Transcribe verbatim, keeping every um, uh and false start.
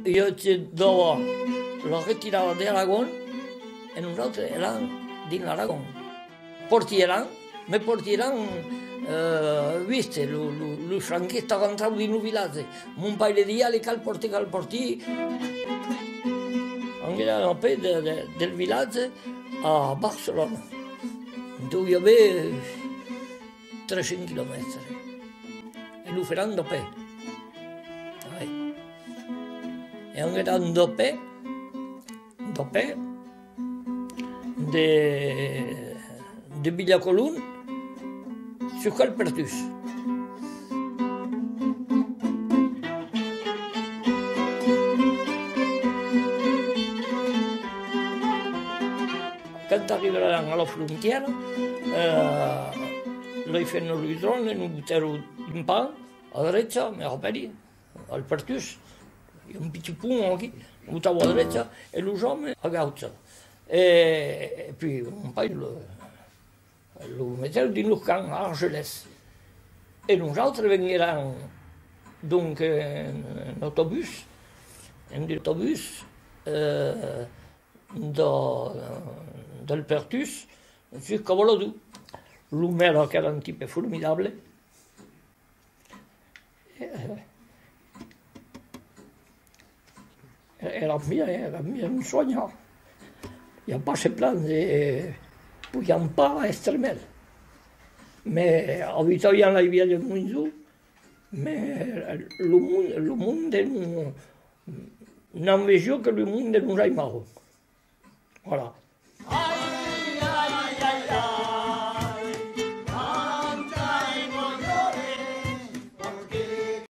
Ieu te dava la retirada de l'Aragon e nosautres èram dins l'Aragon. Partièram, me partièram, eh, viste, lo, lo, los franquistas rantravan dins lo vilatge. Mon paire disiá: «Allez, cal partir, cal partir.» Anguèram a pè de, de, del vilatge a Barcelona. Deviá aver tres cents quilomètres. E lo fèram d'a pè. Ai. E anguèram d'a pè, d'a pè, de, de Vilhacolon jusqu'al Pertús. Quand arribèrem a la frontièra, eh, las femnas, los òmes nos botèron un pan a drecha, me rapèli, al Pertús, i a un pitit pont aquí, nos botava a drecha e los òmes a gaucha. E, e puèi, mon paire, lo, lo metèron dins lo camp, a Argelès. E nosautres venguèram, donc, en, en autobús, en autobús, eh, de, del Pertús jusqu'à Volador. Lo maire, qu'èra un tipe formidable, eh, Èra bien, èra bien soignat. I a pas se plaindre, eh, podiam pas èstre mèlhor. Mès abitaviam la rivièra de Monjó, mès lo monde, lo monde non, n'envegiá que lo monde nos aimava. Voilà.